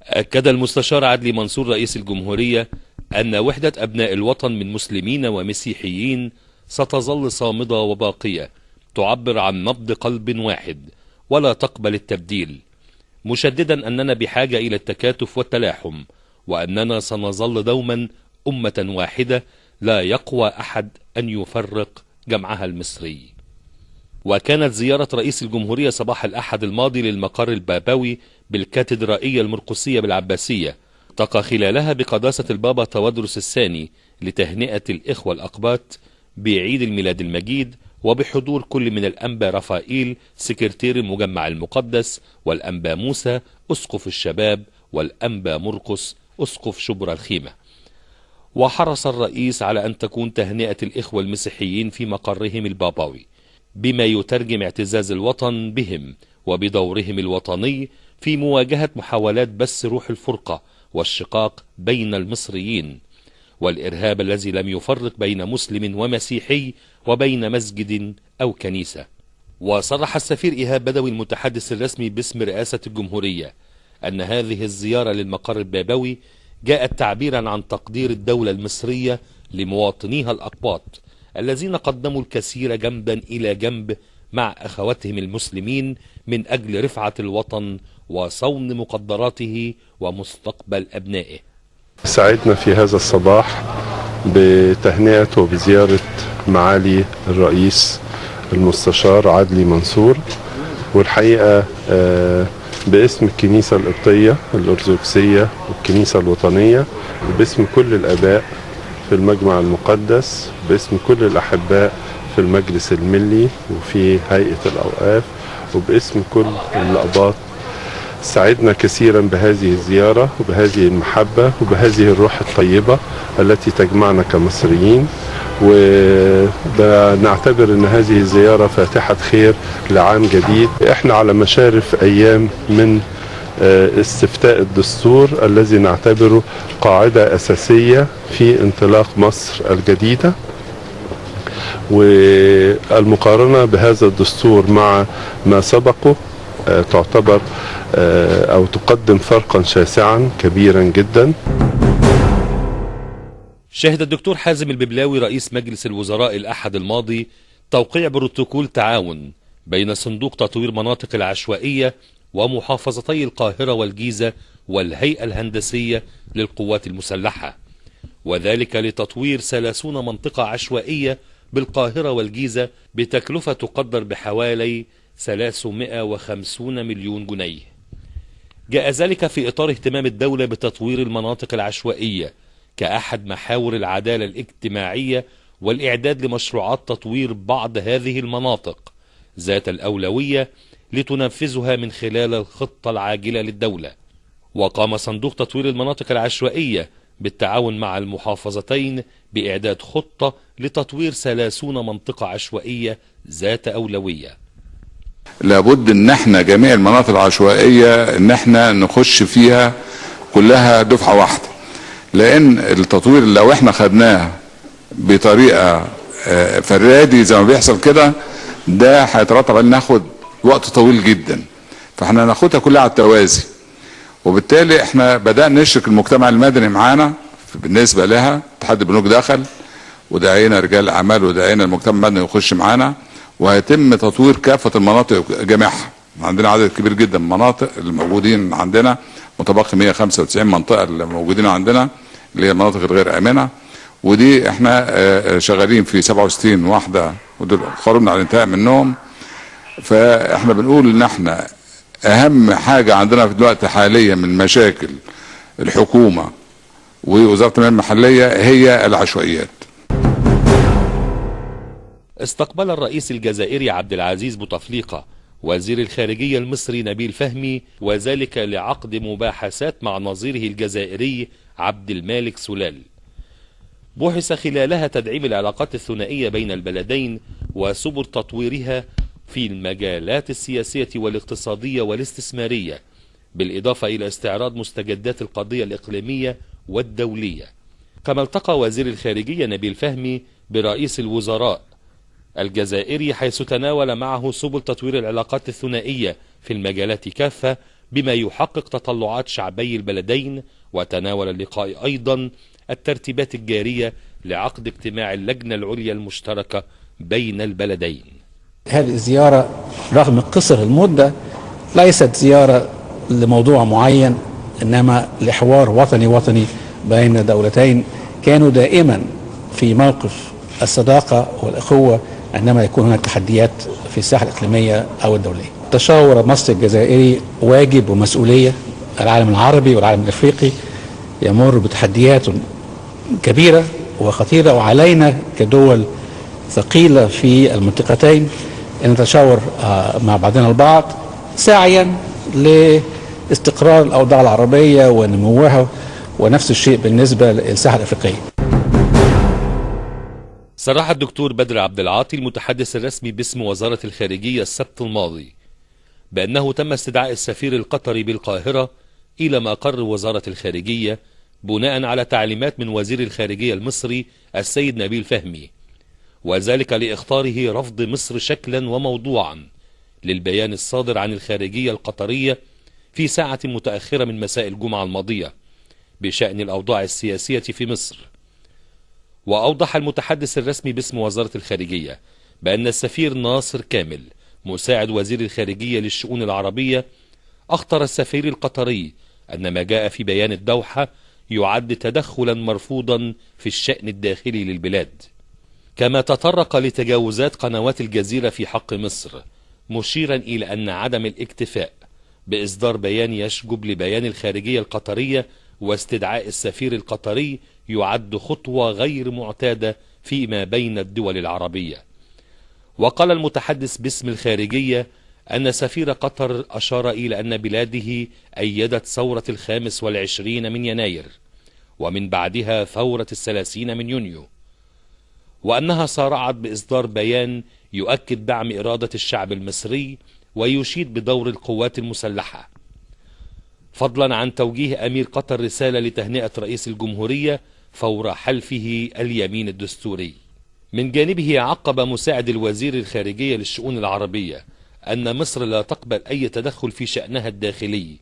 أكد المستشار عدلي منصور رئيس الجمهورية أن وحدة أبناء الوطن من مسلمين ومسيحيين ستظل صامدة وباقية، تعبر عن نبض قلب واحد ولا تقبل التبديل، مشددا أننا بحاجة إلى التكاتف والتلاحم، وأننا سنظل دوما أمة واحدة لا يقوى أحد أن يفرق جمعها المصري. وكانت زيارة رئيس الجمهورية صباح الأحد الماضي للمقر البابوي بالكاتدرائية المرقسية بالعباسية التقى خلالها بقداسة البابا تودرس الثاني لتهنئة الإخوة الأقباط بعيد الميلاد المجيد، وبحضور كل من الأنبا رفائيل سكرتير المجمع المقدس، والأنبا موسى أسقف الشباب، والأنبا مرقس أسقف شبرا الخيمة. وحرص الرئيس على أن تكون تهنئة الإخوة المسيحيين في مقرهم البابوي بما يترجم اعتزاز الوطن بهم وبدورهم الوطني في مواجهة محاولات بث روح الفرقة والشقاق بين المصريين، والإرهاب الذي لم يفرق بين مسلم ومسيحي وبين مسجد أو كنيسة. وصرح السفير إيهاب بدوي المتحدث الرسمي باسم رئاسة الجمهورية أن هذه الزيارة للمقر البابوي جاءت تعبيرا عن تقدير الدولة المصرية لمواطنيها الأقباط الذين قدموا الكثير جنبا إلى جنب مع أخواتهم المسلمين من أجل رفعة الوطن وصون مقدراته ومستقبل أبنائه. سعدنا في هذا الصباح بتهنئة وبزيارة معالي الرئيس المستشار عدلي منصور، والحقيقة باسم الكنيسة القبطية الأرثوذكسية والكنيسة الوطنية، وباسم كل الآباء في المجمع المقدس، باسم كل الأحباء في المجلس الملي وفي هيئة الأوقاف، وباسم كل الأقباط، سعدنا كثيرا بهذه الزيارة وبهذه المحبة وبهذه الروح الطيبة التي تجمعنا كمصريين، ونعتبر ان هذه الزيارة فاتحة خير لعام جديد. احنا على مشارف ايام من استفتاء الدستور الذي نعتبره قاعدة اساسية في انطلاق مصر الجديدة، والمقارنة بهذا الدستور مع ما سبقه تعتبر أو تقدم فرقا شاسعا كبيرا جدا. شهد الدكتور حازم الببلاوي رئيس مجلس الوزراء الأحد الماضي توقيع بروتوكول تعاون بين صندوق تطوير مناطق العشوائية ومحافظتي القاهرة والجيزة والهيئة الهندسية للقوات المسلحة، وذلك لتطوير 30 منطقة عشوائية بالقاهرة والجيزة بتكلفة تقدر بحوالي 350 مليون جنيه. جاء ذلك في إطار اهتمام الدولة بتطوير المناطق العشوائية كأحد محاور العدالة الاجتماعية والإعداد لمشروعات تطوير بعض هذه المناطق ذات الأولوية لتنفذها من خلال الخطة العاجلة للدولة. وقام صندوق تطوير المناطق العشوائية بالتعاون مع المحافظتين بإعداد خطة لتطوير 30 منطقة عشوائية ذات أولوية. لابد ان احنا جميع المناطق العشوائية ان احنا نخش فيها كلها دفعة واحدة، لان التطوير لو احنا خدناه بطريقة فرادي زي ما بيحصل كده، ده هيترتب على ناخد وقت طويل جدا. فاحنا هناخدها كلها على التوازي، وبالتالي احنا بدأنا نشرك المجتمع المدني معانا بالنسبة لها. اتحاد البنوك دخل، ودعينا رجال اعمال ودعينا المجتمع المدني يخش معانا، وهيتم تطوير كافة المناطق جميعها. عندنا عدد كبير جدا من المناطق اللي موجودين عندنا، متبقي 195 منطقة اللي موجودين عندنا اللي هي المناطق الغير آمنة، ودي احنا شغالين في 67 واحدة ودول قربنا على الانتهاء منهم. فاحنا بنقول ان احنا اهم حاجة عندنا في الوقت حاليا من مشاكل الحكومة ووزارة التنمية المحلية هي العشوائيات. استقبل الرئيس الجزائري عبد العزيز بوتفليقة وزير الخارجية المصري نبيل فهمي، وذلك لعقد مباحثات مع نظيره الجزائري عبد المالك سلال. بحث خلالها تدعيم العلاقات الثنائية بين البلدين وسبل تطويرها في المجالات السياسية والاقتصادية والاستثمارية، بالإضافة إلى استعراض مستجدات القضية الإقليمية والدولية. كما التقى وزير الخارجية نبيل فهمي برئيس الوزراء الجزائري، حيث تناول معه سبل تطوير العلاقات الثنائية في المجالات كافة بما يحقق تطلعات شعبي البلدين. وتناول اللقاء أيضا الترتيبات الجارية لعقد اجتماع اللجنة العليا المشتركة بين البلدين. هذه الزيارة رغم قصر المدة ليست زيارة لموضوع معين، إنما لحوار وطني بين دولتين كانوا دائما في موقف الصداقة والأخوة عندما يكون هناك تحديات في الساحة الإقليمية أو الدولية. التشاور المصري الجزائري واجب ومسؤولية. العالم العربي والعالم الأفريقي يمر بتحديات كبيرة وخطيرة، وعلينا كدول ثقيلة في المنطقتين أن نتشاور مع بعضنا البعض ساعيا لاستقرار الأوضاع العربية ونموها، ونفس الشيء بالنسبة للساحة الأفريقية. صرح الدكتور بدر عبد العاطي المتحدث الرسمي باسم وزارة الخارجية السبت الماضي بأنه تم استدعاء السفير القطري بالقاهرة إلى مقر وزارة الخارجية بناء على تعليمات من وزير الخارجية المصري السيد نبيل فهمي، وذلك لإخطاره رفض مصر شكلا وموضوعا للبيان الصادر عن الخارجية القطرية في ساعة متأخرة من مساء الجمعة الماضية بشأن الأوضاع السياسية في مصر. وأوضح المتحدث الرسمي باسم وزارة الخارجية بأن السفير ناصر كامل مساعد وزير الخارجية للشؤون العربية أخطر السفير القطري أن ما جاء في بيان الدوحة يعد تدخلا مرفوضا في الشأن الداخلي للبلاد. كما تطرق لتجاوزات قنوات الجزيرة في حق مصر، مشيرا إلى أن عدم الاكتفاء بإصدار بيان يشجب لبيان الخارجية القطرية واستدعاء السفير القطري يعد خطوة غير معتادة فيما بين الدول العربية. وقال المتحدث باسم الخارجية أن سفير قطر أشار إلى أن بلاده أيدت ثورة 25 من يناير ومن بعدها ثورة 30 من يونيو، وأنها سارعت بإصدار بيان يؤكد دعم إرادة الشعب المصري ويشيد بدور القوات المسلحة، فضلا عن توجيه أمير قطر رسالة لتهنئة رئيس الجمهورية فور حلفه اليمين الدستوري. من جانبه عقب مساعد الوزير الخارجية للشؤون العربية أن مصر لا تقبل أي تدخل في شأنها الداخلي،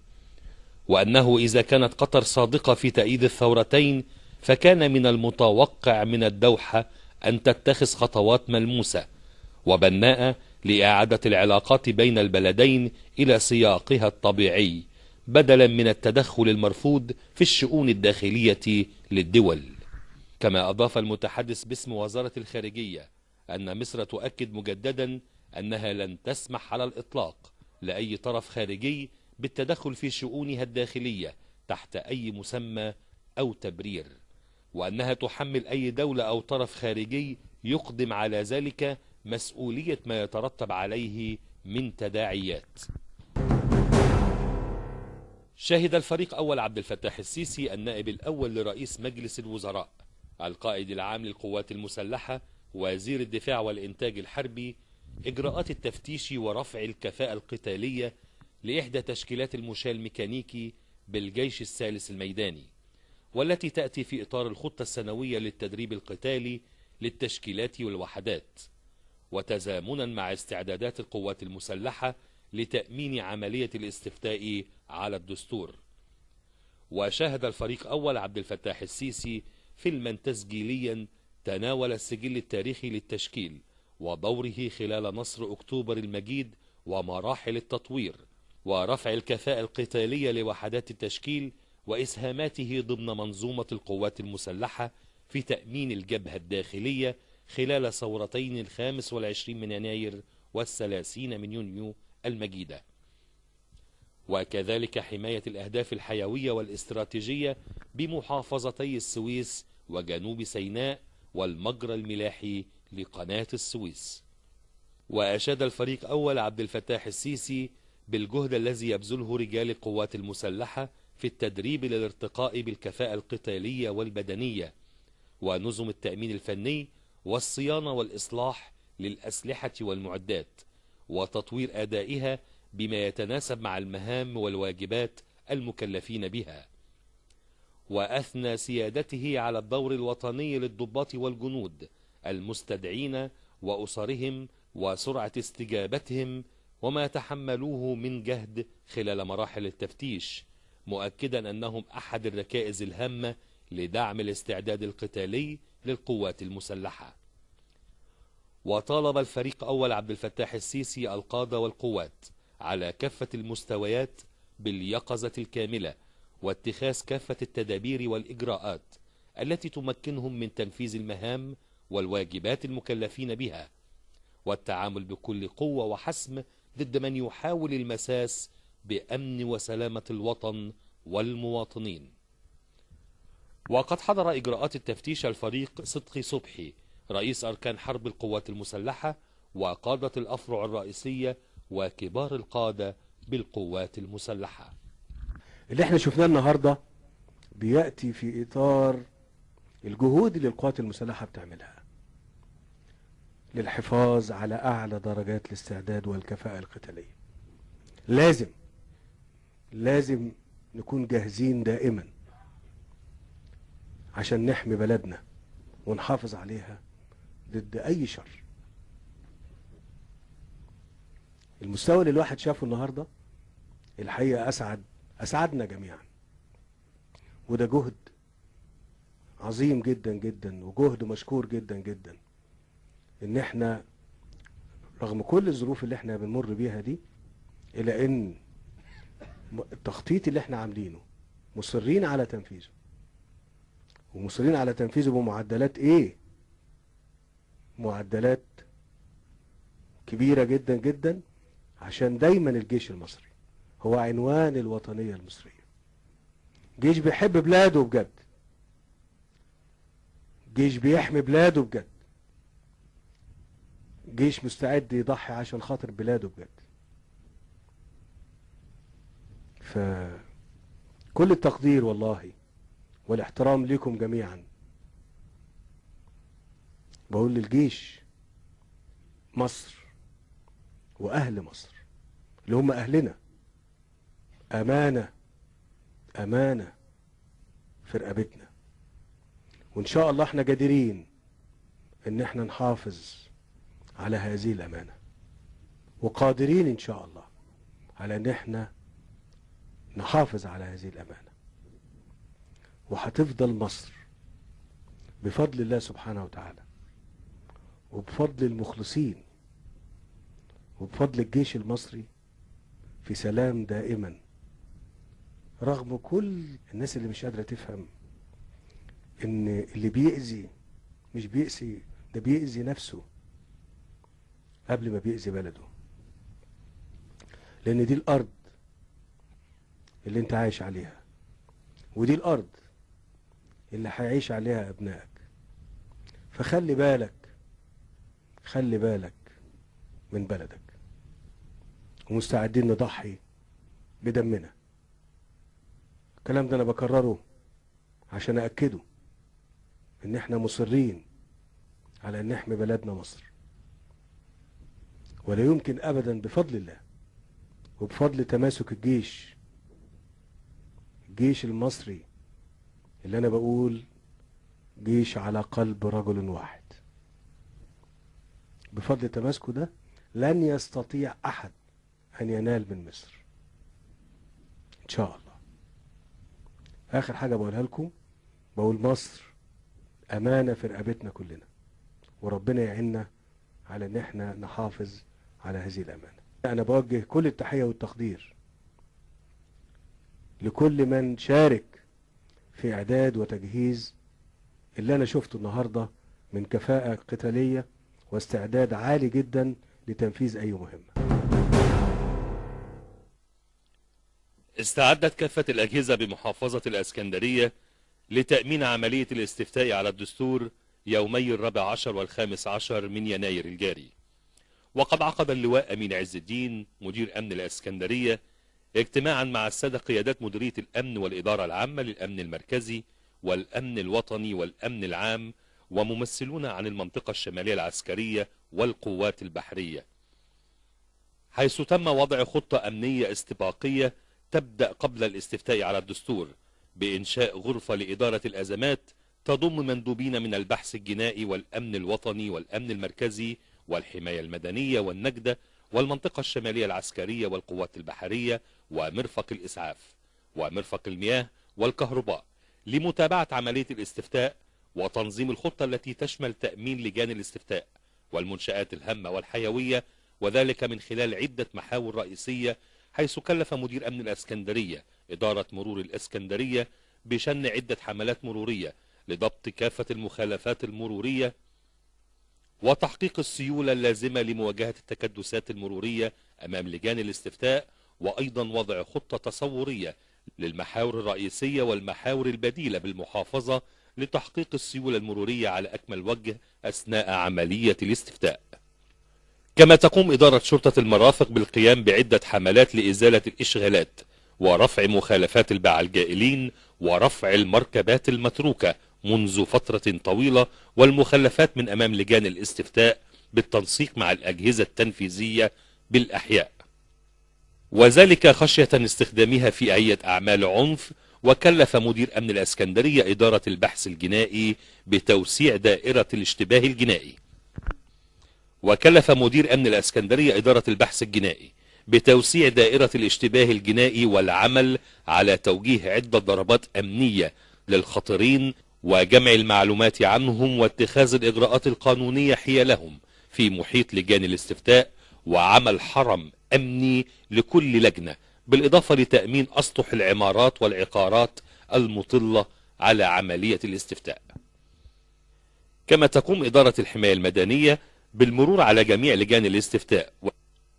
وأنه إذا كانت قطر صادقة في تأييد الثورتين فكان من المتوقع من الدوحة أن تتخذ خطوات ملموسة وبناءة لإعادة العلاقات بين البلدين إلى سياقها الطبيعي بدلا من التدخل المرفوض في الشؤون الداخلية للدول. كما أضاف المتحدث باسم وزارة الخارجية أن مصر تؤكد مجددا أنها لن تسمح على الإطلاق لأي طرف خارجي بالتدخل في شؤونها الداخلية تحت أي مسمى أو تبرير، وأنها تحمل أي دولة أو طرف خارجي يقدم على ذلك مسؤولية ما يترتب عليه من تداعيات. شهد الفريق أول عبد الفتاح السيسي النائب الأول لرئيس مجلس الوزراء القائد العام للقوات المسلحة وزير الدفاع والإنتاج الحربي إجراءات التفتيش ورفع الكفاءة القتالية لإحدى تشكيلات المشاة الميكانيكي بالجيش الثالث الميداني، والتي تأتي في إطار الخطة السنوية للتدريب القتالي للتشكيلات والوحدات، وتزامنا مع استعدادات القوات المسلحة لتأمين عملية الاستفتاء على الدستور. وشاهد الفريق أول عبد الفتاح السيسي فيلما تسجيليا تناول السجل التاريخي للتشكيل ودوره خلال نصر أكتوبر المجيد ومراحل التطوير ورفع الكفاءة القتالية لوحدات التشكيل وإسهاماته ضمن منظومة القوات المسلحة في تأمين الجبهة الداخلية خلال ثورتين 25 من يناير و30 من يونيو المجيدة، وكذلك حماية الأهداف الحيوية والاستراتيجية بمحافظتي السويس وجنوب سيناء والمجرى الملاحي لقناة السويس. وأشاد الفريق أول عبد الفتاح السيسي بالجهد الذي يبذله رجال القوات المسلحة في التدريب للارتقاء بالكفاءة القتالية والبدنية ونظم التأمين الفني والصيانة والإصلاح للأسلحة والمعدات وتطوير أدائها بما يتناسب مع المهام والواجبات المكلفين بها. وأثنى سيادته على الدور الوطني للضباط والجنود المستدعين وأسرهم وسرعة استجابتهم وما تحملوه من جهد خلال مراحل التفتيش، مؤكدا أنهم أحد الركائز الهامة لدعم الاستعداد القتالي للقوات المسلحة. وطالب الفريق أول عبد الفتاح السيسي القادة والقوات على كافة المستويات باليقظة الكاملة واتخاذ كافة التدابير والإجراءات التي تمكنهم من تنفيذ المهام والواجبات المكلفين بها، والتعامل بكل قوة وحسم ضد من يحاول المساس بأمن وسلامة الوطن والمواطنين. وقد حضر إجراءات التفتيش الفريق صدقي صبحي رئيس أركان حرب القوات المسلحة وقادة الأفرع الرئيسية وكبار القادة بالقوات المسلحة. اللي احنا شفناه النهاردة بيأتي في إطار الجهود اللي القوات المسلحة بتعملها للحفاظ على أعلى درجات الاستعداد والكفاءة القتالية. لازم نكون جاهزين دائما عشان نحمي بلدنا ونحافظ عليها ضد أي شر. المستوى اللي الواحد شافه النهاردة الحقيقة أسعدنا جميعا، وده جهد عظيم جدا جدا وجهد مشكور جدا جدا، ان احنا رغم كل الظروف اللي احنا بنمر بيها دي الى ان التخطيط اللي احنا عاملينه مصرين على تنفيذه، ومصرين على تنفيذه بمعدلات ايه؟ معدلات كبيرة جدا جدا، عشان دايما الجيش المصري هو عنوان الوطنية المصرية. جيش بيحب بلاده بجد، جيش بيحمي بلاده بجد، جيش مستعد يضحي عشان خاطر بلاده بجد. فكل التقدير والله والاحترام لكم جميعا. بقول للجيش مصر وأهل مصر اللي هم أهلنا أمانة في رقبتنا، وإن شاء الله احنا جديرين إن احنا نحافظ على هذه الأمانة، وقادرين إن شاء الله على إن احنا نحافظ على هذه الأمانة. وهتفضل مصر بفضل الله سبحانه وتعالى وبفضل المخلصين وبفضل الجيش المصري في سلام دائما، رغم كل الناس اللي مش قادرة تفهم ان اللي بيأذي مش بيأذي، ده بيأذي نفسه قبل ما بيأذي بلده، لان دي الارض اللي انت عايش عليها، ودي الارض اللي هيعيش عليها ابنائك. فخلي بالك من بلدك، ومستعدين نضحي بدمنا. الكلام ده انا بكرره عشان أأكده ان احنا مصرين على ان نحمي بلدنا مصر، ولا يمكن ابدا بفضل الله وبفضل تماسك الجيش المصري اللي انا بقول جيش على قلب رجل واحد. بفضل تماسكه ده لن يستطيع أحد أن ينال من مصر إن شاء الله. آخر حاجة بقولها لكم، بقول مصر أمانة في رقبتنا كلنا، وربنا يعيننا على إن احنا نحافظ على هذه الأمانة. أنا بوجه كل التحية والتقدير لكل من شارك في إعداد وتجهيز اللي أنا شفته النهاردة من كفاءة قتالية واستعداد عالي جدا لتنفيذ أي مهمة. استعدت كافة الأجهزة بمحافظة الإسكندرية لتأمين عملية الاستفتاء على الدستور يومي 14 و15 من يناير الجاري. وقد عقد اللواء أمين عز الدين مدير أمن الإسكندرية اجتماعا مع السادة قيادات مديرية الأمن والإدارة العامة للأمن المركزي والأمن الوطني والأمن العام وممثلون عن المنطقة الشمالية العسكرية والقوات البحرية، حيث تم وضع خطة أمنية استباقية تبدأ قبل الاستفتاء على الدستور بإنشاء غرفة لإدارة الأزمات تضم مندوبين من البحث الجنائي والأمن الوطني والأمن المركزي والحماية المدنية والنجدة والمنطقة الشمالية العسكرية والقوات البحرية ومرفق الإسعاف ومرفق المياه والكهرباء لمتابعة عملية الاستفتاء وتنظيم الخطة التي تشمل تأمين لجان الاستفتاء والمنشآت الهامة والحيوية، وذلك من خلال عدة محاور رئيسية، حيث كلف مدير أمن الإسكندرية إدارة مرور الإسكندرية بشن عدة حملات مرورية لضبط كافة المخالفات المرورية وتحقيق السيولة اللازمة لمواجهة التكدسات المرورية أمام لجان الاستفتاء، وأيضا وضع خطة تصورية للمحاور الرئيسية والمحاور البديلة بالمحافظة لتحقيق السيولة المرورية على أكمل وجه أثناء عملية الاستفتاء. كما تقوم إدارة شرطة المرافق بالقيام بعدة حملات لإزالة الإشغالات ورفع مخالفات الباعة الجائلين ورفع المركبات المتروكة منذ فترة طويلة والمخلفات من أمام لجان الاستفتاء بالتنسيق مع الأجهزة التنفيذية بالأحياء، وذلك خشية استخدامها في أي أعمال عنف. وكلف مدير أمن الإسكندرية إدارة البحث الجنائي بتوسيع دائرة الاشتباه الجنائي. وكلف مدير أمن الإسكندرية إدارة البحث الجنائي بتوسيع دائرة الاشتباه الجنائي والعمل على توجيه عدة ضربات أمنية للخطرين وجمع المعلومات عنهم واتخاذ الإجراءات القانونية حيالهم في محيط لجان الاستفتاء، وعمل حرم أمني لكل لجنة، بالإضافة لتأمين أسطح العمارات والعقارات المطلة على عملية الاستفتاء. كما تقوم إدارة الحماية المدنية بالمرور على جميع لجان الاستفتاء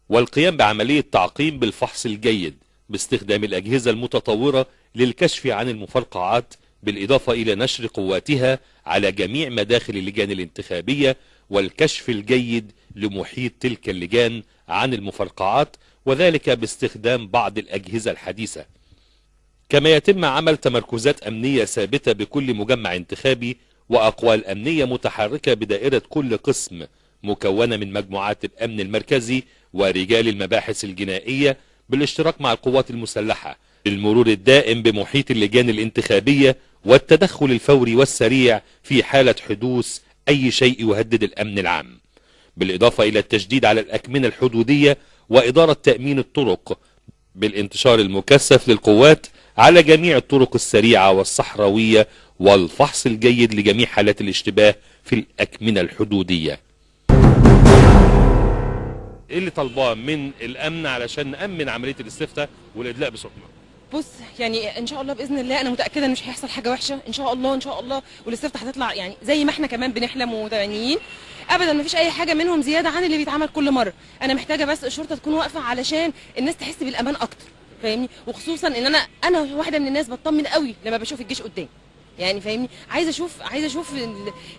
والقيام بعملية تعقيم بالفحص الجيد باستخدام الأجهزة المتطورة للكشف عن المفرقعات، بالإضافة إلى نشر قواتها على جميع مداخل اللجان الانتخابية والكشف الجيد لمحيط تلك اللجان عن المفرقعات، وذلك باستخدام بعض الأجهزة الحديثة. كما يتم عمل تمركزات أمنية ثابتة بكل مجمع انتخابي وأقوال أمنية متحركة بدائرة كل قسم مكونة من مجموعات الأمن المركزي ورجال المباحث الجنائية بالاشتراك مع القوات المسلحة للمرور الدائم بمحيط اللجان الانتخابية والتدخل الفوري والسريع في حالة حدوث أي شيء يهدد الأمن العام، بالإضافة إلى التشديد على الأكمنة الحدودية وإدارة تأمين الطرق بالانتشار المكثف للقوات على جميع الطرق السريعة والصحراوية والفحص الجيد لجميع حالات الاشتباه في الأكمنة الحدودية. ايه اللي طالباه من الامن علشان نامن عمليه الاستفتاء والادلاء بصوتنا؟ بص يعني ان شاء الله باذن الله انا متاكده ان مش هيحصل حاجه وحشه ان شاء الله ان شاء الله، والاستفتاء هتطلع يعني زي ما احنا كمان بنحلم ومتمنيين ابدا، ما فيش اي حاجه منهم زياده عن اللي بيتعمل كل مره. انا محتاجه بس الشرطه تكون واقفه علشان الناس تحس بالامان اكتر، فاهمني؟ وخصوصا ان انا واحده من الناس بطمن قوي لما بشوف الجيش قدامي، يعني فاهمني؟ عايزه اشوف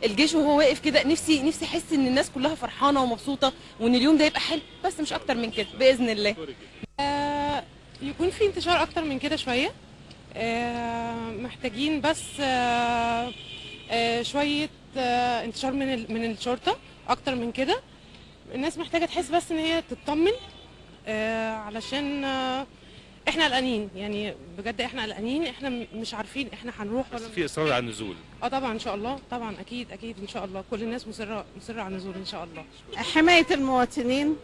الجيش وهو واقف كده، نفسي احس ان الناس كلها فرحانه ومبسوطه وان اليوم ده يبقى حلو، بس مش اكتر من كده باذن الله. يكون في انتشار اكتر من كده شويه، محتاجين بس شويه انتشار من الشرطه اكتر من كده. الناس محتاجه تحس بس ان هي تطمن علشان احنا قلقانين يعني بجد، احنا قلقانين، احنا مش عارفين احنا هنروح ولا في اصرار على النزول. طبعا ان شاء الله، طبعا اكيد ان شاء الله كل الناس مصره على النزول ان شاء الله. حمايه المواطنين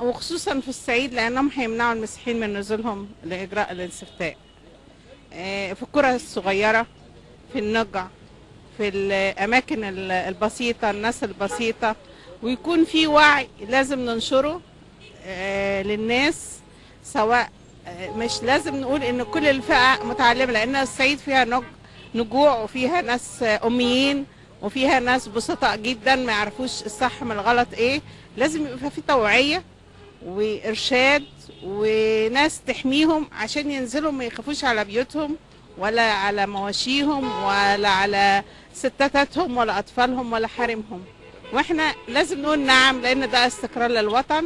وخصوصا في الصعيد، لانهم هيمنعوا المسيحيين من نزولهم لاجراء الاستفتاء. في القرى الصغيره، في النجع، في الاماكن البسيطه، الناس البسيطه، ويكون في وعي لازم ننشره للناس. سواء مش لازم نقول ان كل الفئه متعلمه، لان الصعيد فيها نجوع، وفيها ناس اميين، وفيها ناس بسطاء جدا ما يعرفوش الصح من الغلط ايه. لازم يبقى في توعيه وارشاد وناس تحميهم عشان ينزلوا ما يخافوش على بيوتهم ولا على مواشيهم ولا على ستاتهم ولا اطفالهم ولا حريمهم. واحنا لازم نقول نعم، لان ده استقرار للوطن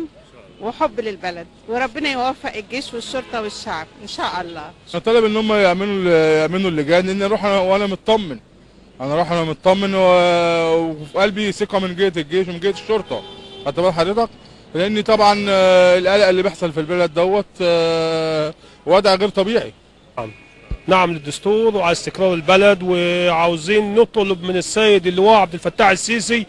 وحب للبلد، وربنا يوفق الجيش والشرطه والشعب ان شاء الله. انا طالب ان هم يعملوا اللجان، ان اروح وانا مطمن. انا اروح وانا مطمن وفي قلبي ثقه من جهه الجيش ومن جهه الشرطه. خدت بال حضرتك؟ لان طبعا القلق اللي بيحصل في البلد دوت وضع غير طبيعي. نعم للدستور وعلى استقرار البلد، وعاوزين نطلب من السيد اللواء عبد الفتاح السيسي،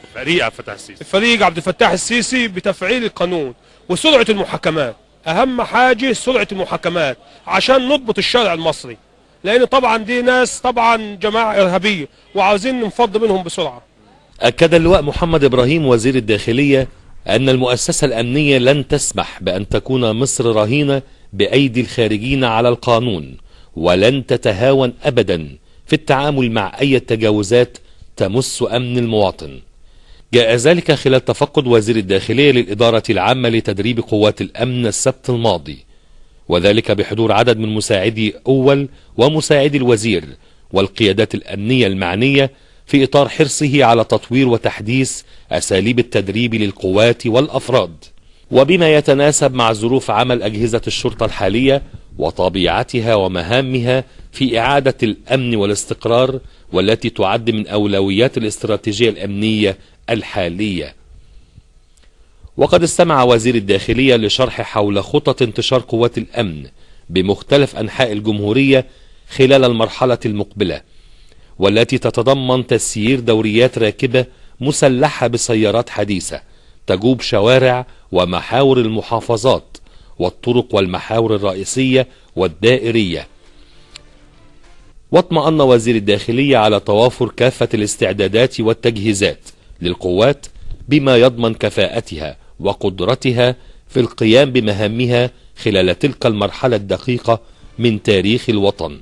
فريق عبد الفتاح السيسي بتفعيل القانون وسرعه المحاكمات. اهم حاجه سرعه المحاكمات عشان نضبط الشارع المصري، لان طبعا دي ناس طبعا جماعه ارهابيه وعاوزين ننفض منهم بسرعه. أكد اللواء محمد إبراهيم وزير الداخلية أن المؤسسة الأمنية لن تسمح بأن تكون مصر رهينة بأيدي الخارجين على القانون، ولن تتهاون أبدا في التعامل مع أي تجاوزات تمس أمن المواطن. جاء ذلك خلال تفقد وزير الداخلية للإدارة العامة لتدريب قوات الأمن السبت الماضي، وذلك بحضور عدد من مساعدي أول ومساعدي الوزير والقيادات الأمنية المعنية، في إطار حرصه على تطوير وتحديث أساليب التدريب للقوات والأفراد، وبما يتناسب مع ظروف عمل أجهزة الشرطة الحالية وطبيعتها ومهامها في إعادة الأمن والاستقرار، والتي تعد من أولويات الاستراتيجية الأمنية الحالية. وقد استمع وزير الداخلية لشرح حول خطط انتشار قوات الأمن بمختلف أنحاء الجمهورية خلال المرحلة المقبلة، والتي تتضمن تسيير دوريات راكبة مسلحة بسيارات حديثة تجوب شوارع ومحاور المحافظات والطرق والمحاور الرئيسية والدائرية. واطمأن وزير الداخلية على توافر كافة الاستعدادات والتجهيزات للقوات بما يضمن كفاءتها وقدرتها في القيام بمهامها خلال تلك المرحلة الدقيقة من تاريخ الوطن.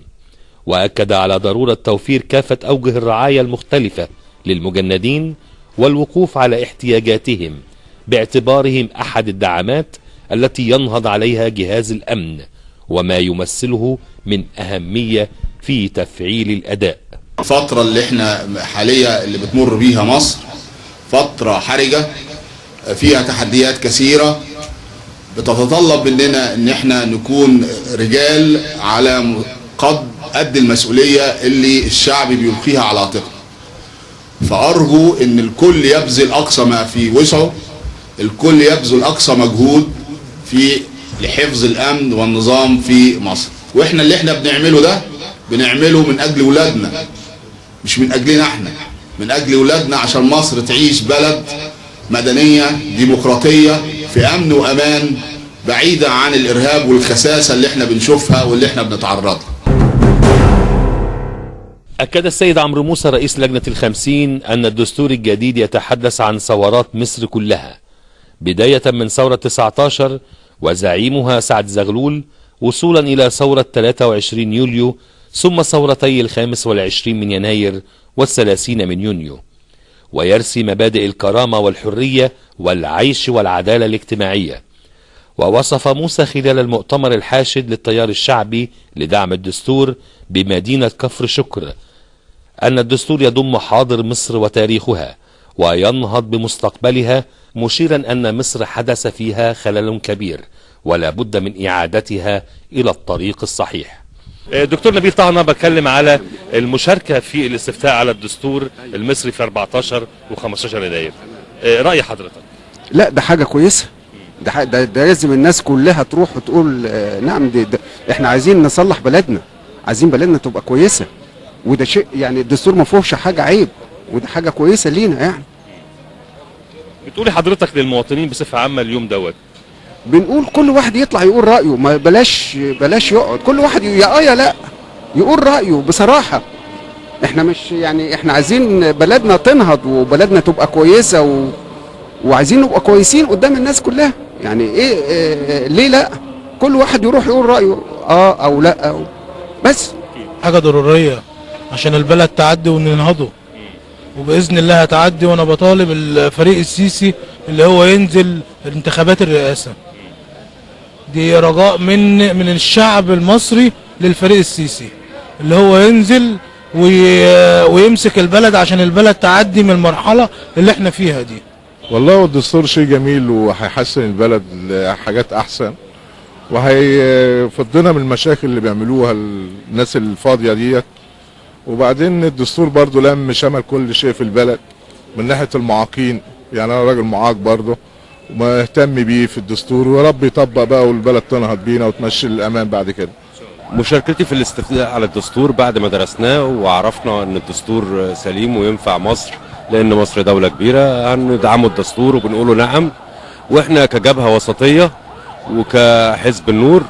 وأكد على ضرورة توفير كافة أوجه الرعاية المختلفة للمجندين والوقوف على احتياجاتهم باعتبارهم أحد الدعامات التي ينهض عليها جهاز الأمن، وما يمثله من أهمية في تفعيل الأداء. الفترة اللي احنا حاليا اللي بتمر بيها مصر فترة حرجة فيها تحديات كثيرة بتتطلب مننا ان احنا نكون رجال على قد المسؤولية اللي الشعب بيلقيها على عاتقه. فأرجو ان الكل يبذل اقصى ما في وسعه، الكل يبذل اقصى مجهود في لحفظ الامن والنظام في مصر. واحنا اللي احنا بنعمله ده بنعمله من اجل ولادنا، مش من اجلنا احنا، من اجل ولادنا، عشان مصر تعيش بلد مدنية ديمقراطية في امن وامان، بعيدة عن الارهاب والخساسة اللي احنا بنشوفها واللي احنا بنتعرض لها. أكد السيد عمرو موسى رئيس لجنة ال50 أن الدستور الجديد يتحدث عن ثورات مصر كلها، بداية من ثورة 19 وزعيمها سعد زغلول، وصولا إلى ثورة 23 يوليو، ثم ثورتي 25 من يناير وال30 من يونيو، ويرسي مبادئ الكرامة والحرية والعيش والعدالة الاجتماعية. ووصف موسى خلال المؤتمر الحاشد للتيار الشعبي لدعم الدستور بمدينة كفر شكر أن الدستور يضم حاضر مصر وتاريخها وينهض بمستقبلها، مشيرا أن مصر حدث فيها خلل كبير ولا بد من إعادتها إلى الطريق الصحيح. دكتور نبيل طه، أنا بتكلم على المشاركة في الاستفتاء على الدستور المصري في 14 و15 يناير، رأي حضرتك؟ لا ده حاجة كويسة، ده لازم الناس كلها تروح وتقول نعم. ده احنا عايزين نصلح بلدنا، عايزين بلدنا تبقى كويسه، وده شيء يعني الدستور ما فيهوش حاجه عيب، وده حاجه كويسه لينا يعني. بتقولي حضرتك للمواطنين بصفه عامه اليوم دوت؟ بنقول كل واحد يطلع يقول رايه، ما بلاش يقعد، كل واحد يا لا يقول رايه بصراحه. احنا مش يعني احنا عايزين بلدنا تنهض وبلدنا تبقى كويسه وعايزين نبقى كويسين قدام الناس كلها. يعني ايه ليه لا؟ كل واحد يروح يقول رايه او لا أو بس. حاجه ضروريه عشان البلد تعدي وننهضه، وباذن الله هتعدي. وانا بطالب الفريق السيسي اللي هو ينزل انتخابات الرئاسه دي رجاء من الشعب المصري للفريق السيسي، اللي هو ينزل ويمسك البلد عشان البلد تعدي من المرحله اللي احنا فيها دي. والله الدستور شيء جميل وهيحسن البلد لحاجات احسن، وهيفضنا من المشاكل اللي بيعملوها الناس الفاضيه ديت. وبعدين الدستور برضو لم شمل كل شيء في البلد من ناحيه المعاقين، يعني انا راجل معاق برضو ومهتم بيه في الدستور، ورب يطبق بقى والبلد تنهض بينا وتمشي للامان بعد كده. مشاركتي في الاستفتاء على الدستور بعد ما درسناه وعرفنا ان الدستور سليم وينفع مصر، لان مصر دولة كبيرة، هندعموا الدستور وبنقوله نعم. واحنا كجبهة وسطية وكحزب النور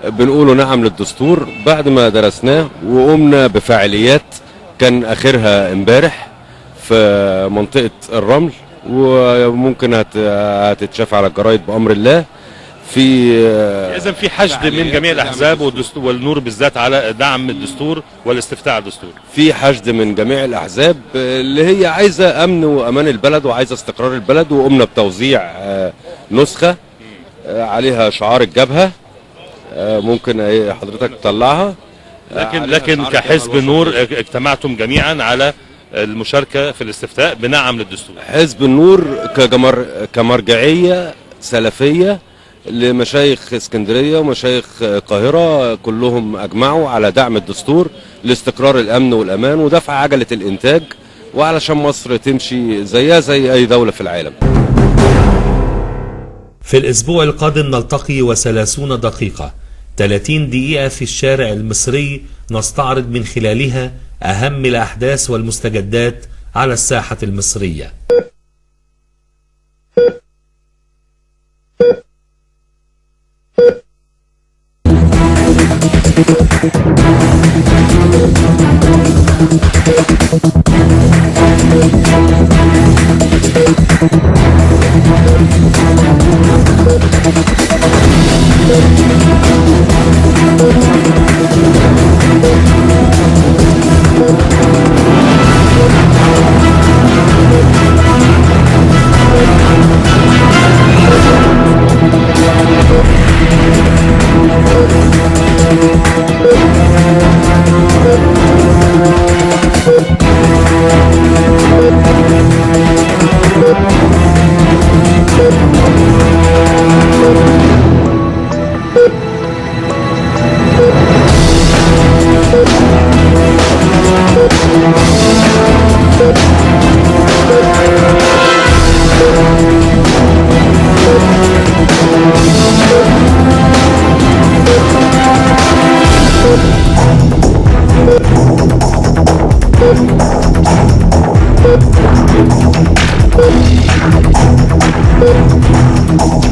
بنقوله نعم للدستور بعد ما درسناه وقمنا بفعاليات كان اخرها امبارح في منطقة الرمل، وممكن هتتشاف على الجرايد بأمر الله. إذن في حشد من جميع الأحزاب والدستور والنور بالذات على دعم الدستور والاستفتاء على الدستور. في حشد من جميع الأحزاب اللي هي عايزة أمن وأمان البلد وعايزة استقرار البلد، وقمنا بتوزيع نسخة عليها شعار الجبهة، ممكن حضرتك تطلعها. لكن كحزب النور اجتمعتم جميعا على المشاركة في الاستفتاء بنعم للدستور. حزب النور كمرجعية سلفية لمشايخ اسكندرية ومشايخ القاهرة كلهم أجمعوا على دعم الدستور لاستقرار الأمن والأمان ودفع عجلة الإنتاج، وعلشان مصر تمشي زيها زي أي دولة في العالم. في الأسبوع القادم نلتقي و30 دقيقة 30 دقيقة في الشارع المصري نستعرض من خلالها أهم الأحداث والمستجدات على الساحة المصرية. Thank you.